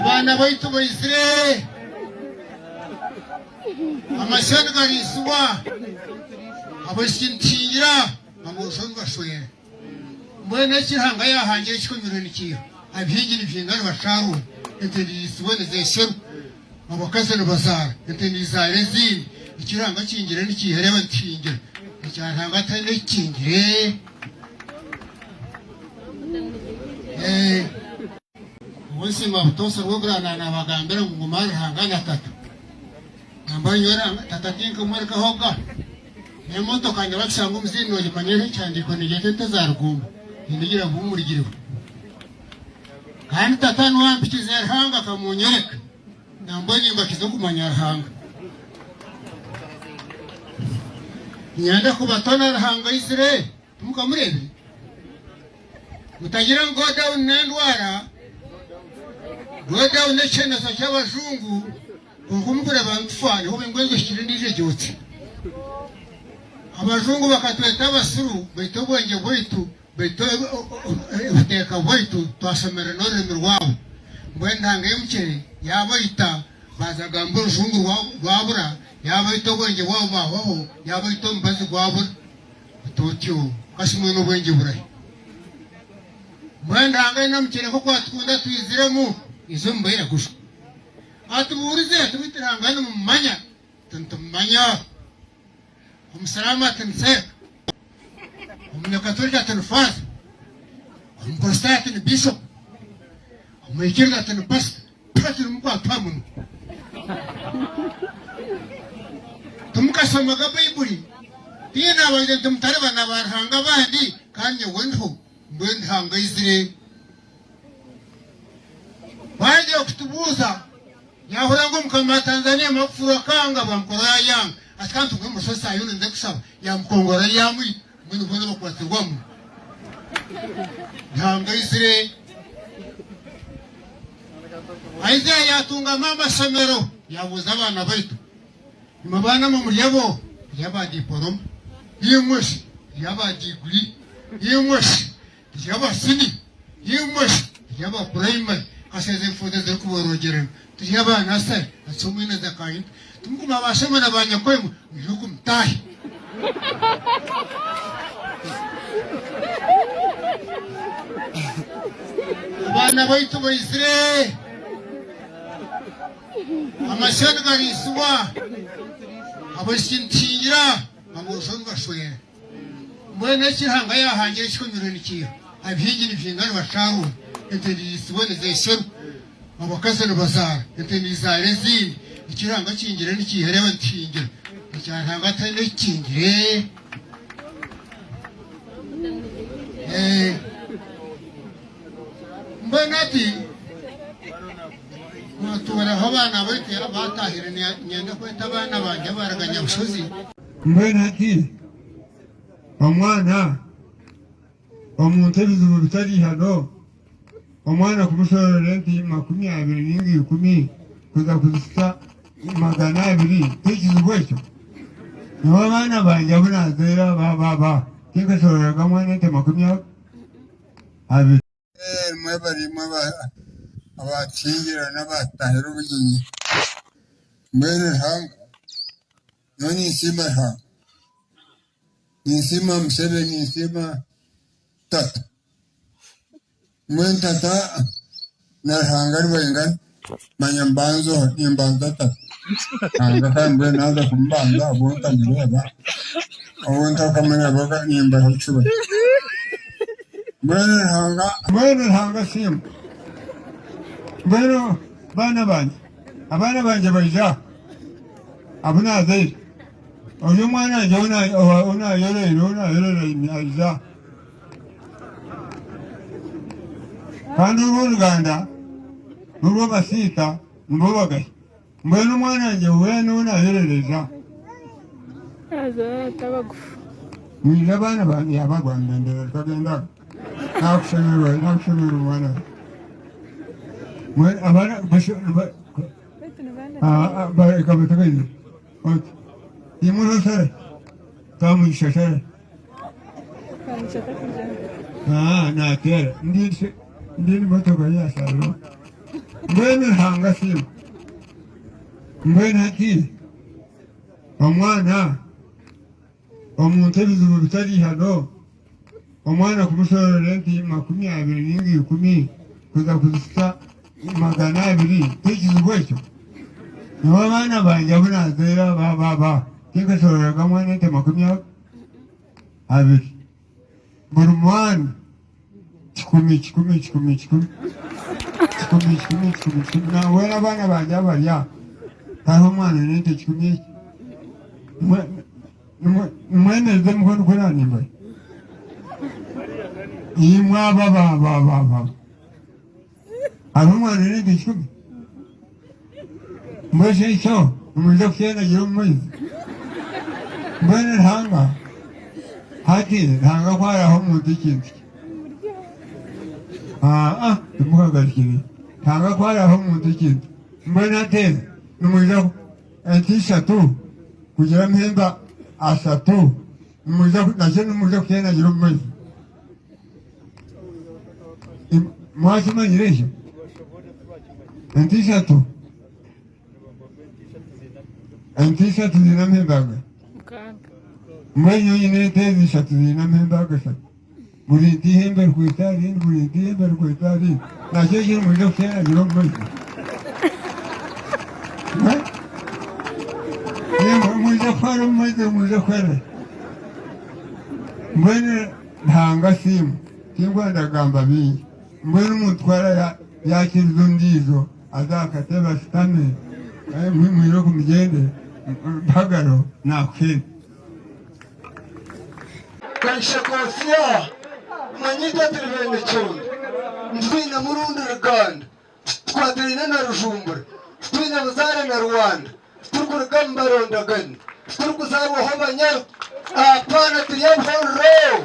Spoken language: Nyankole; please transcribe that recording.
Abaana baitu baizire, amasyo nigariisibwa, abaishiki nituhingira, aboojo nibashwera. Mbwenu eki Ruhanga yaahangire ekikunyurwe nikiiha? Abahingi nibahinga nibasharuura, ente niriisibwa nizeesherwa, abakazi nibazaara, ente nizaara ezindi. Eki Ruhanga akingire nikiiha? Reeba nituhingira, ekya Ruhanga ataine ekikingire. Obuzima butoosha bw'okurwana naabagambira ngu nguma ahari Ruhanga na tata. Nambwenu nyowe Ruhanga tata tinkamwerekahoga. N'emotoka nibakishanga omuzaire noogimanya eriho ekihandiiko nigyeta ente za Rugumba nindigira ngu murugirwe. Kandi tata niwe ampikize Ruhanga akamunyereka. Nambwenu nimbakiza okumanya Ruhanga. Niinyenda kubatona Ruhanga aizire. Timukamureebire? Mutagira ngu go down n'endwara, go down n'ekihemesa ky'abajungu, kwonka omukureba nitufa niho ngu enju ehikire endiijo egyotsya. Abajungu bakatweta abasiru baitu obwengye bwaitu, baitu obuteeka bwaitu twashomerera n'orurimi rwabo. Mbwenu Ruhanga y'omukyere yaabaita baaza kugamba orujungu rwabura, yaabaita obwengye bwabo bwahwaho, yaabaita omubazi gwabura. Oti otyo, kasi mbwenu obwengye burahi? Mbwenu Ruhanga aine omukyene nk'oku atukunda atwiziremu, ize omu bairaguju. Atubuurize ati, Beitu Ruhanga nimumumanya? Ati, Nitumumanya. Omusiraamu ati, Ni Seeka. Omunyakaturika ati, Ni Faaza. Omukristaayo ati, Ni Bishopu. Omwikiriza ati, Ni Pasita. Tuba turimu kwatwa muno. Timukashomaga Baibuli? Tiinye naabagira nti mutari baana ba Ruhanga abandi, kandi nyowe ndiho, mbwenu Ruhanga aizire. Baagira kutubuuza, yaahurira ngu omukama wa Tanzania Magufuli akanga bamukora yaayanga. Ati ka ntunge omu rushozi Sayuni nze kushaba, yaamukongorora yaamwita. Mbwenu boona bakwatirwamu. Ruhanga aizire. Aizire yaatungamu amashomero, yaabuuza abaana baitu, Imwe baana mwe muri abo? Turi aba diporoma. Imwe shi? Turi aba diguri. Imwe shi? Turi aba sini. Imwe shi? Turi aba purayimari. Kasheeza enfuuzi ezirikuboroogyerana. Turi aba nasari. Ati omwine zakayintu. Timukuma ba shemwe na ba nyakwemwe, mwije oku mutaahe. Abaana baitu baizire, amasyo nigariisibwa, abaishiki nituhingira, aboojo nibashwera. Mbwenu eki Ruhanga yaahangire ekikunyurwe nikiiha? Abahingi nibahinga nibasharuura, ente niriisibwa nizeesherwa, abakazi nibazaara, ente nizaara ezindi. Eki Ruhanga akingire nikiiha? Reeba nituhingira, ekya Ruhanga ataine ekikingire. Mbwenu hati mwatuuraho abaana baitu baatahire, niinyenda kweta abaana bangye abaruga Nyabushozi. Mbwenu hati omwana omuntu ebizibu bitari hano, omwana kumushororera ente 20 ninga 10 kuza kuzihitsya 200 tikizibu ekyo? Nyowe abaana bangye abu nazaire aba aba aba tinkashororeraga mwana ente 20. Mwebare imwe abatuhingira n'abatutahira obugyenyi. Mbwenu Ruhanga, nyowe ninsiima Ruhanga, ninsiima Museveni, ninsiima tata. Mbwenu tata na Ruhanga nibaingana, manya mbanza oha? Nimbanza tata. Ruhanga kandi mbwenu naaza kumubanza ahabw'okuba ntamureeba, ou ntakamureebaga nimbaho kiba. Mbwenu Ruhanga, mbwenu Ruhanga asiimwe. Mbwenu baana bangye, abaana bangye baija aha, abu naazaire, ori omwana wangye ou naayoreire, ou naayorereine aija aha. Kandi orw'oruganda n'orw'abasiita nibo bagahi. Mbwenu omwana wangye weena ou naayorereeza aha. Mwije abaana bangye yabagwa nibendera rikagenda nakushemererwa nakushemererwa omwana wange abaana reka bategaine oti imwe oshare kamugisha share nateera ndi motoka yashariro. Mbwenu Ruhanga asiimwe. Mbwenu hati omwana omuntu ebizibu bitari hano, omwana kumushororera ente 20 ninga 10 kuza kuzihitsya 200 tikizibu ekyo? Nyowe abaana bangye abu nazaire aba aba aba tinkashororeraga mwana ente 20. Buri mwana 100, 100, 100, 100, 100, 100, 100, 100. Nambwenu abaana bangye abari aha, tihariho omwana oine ente 100 eki. Nimwemereze emikono ku naanimbara. Imwe aba aba aba aba aba. Hariho omwana oine ente 100? Mbwenu shi ekyo nimwija kukyenagira omu maizi? Mbwenu Ruhanga hati Ruhanga ku araahe omuntu ekintu kye, aa timukagarukire. Ruhanga ku araahe omuntu ekintu, mbwenu hati nimwija ente ishatu kugira amahembe ashatu, nimwija nakyo nimwija kukyenagira omu maizi? Mwakimanyire ekyo? Ente ishatu, ente ishatu ziine amahembe aga. Mbwenu nyowe nyine ente ezi ishatu ziine amahembe aga ashatu. Buri nte eihembe rikwitse aha rindi, buri nte eihembe rikwitse aha rindi. Nakyo ekyo nimwija kukyenagira omu maizi. Nimwija kuhwera omu maizi, nimwija kuhwera. Mbwenu Ruhanga asiimwe, tinkwenda kugamba bingi. Mbwenu omuntu ku araakiriza ondiijo aze aha katebe ashutame, mwire kumugyende mpagaro naakuhenda. Kanshekosia, Manya itwe turi beene Kyondo, ntitwine murundi ruganda, titukwatiraine na Rujumbura, titwine buzaare na Rwanda, titurikuruga omu barondagani, titurikuzaarwaho Banyarwa, apaana turi Abahororo!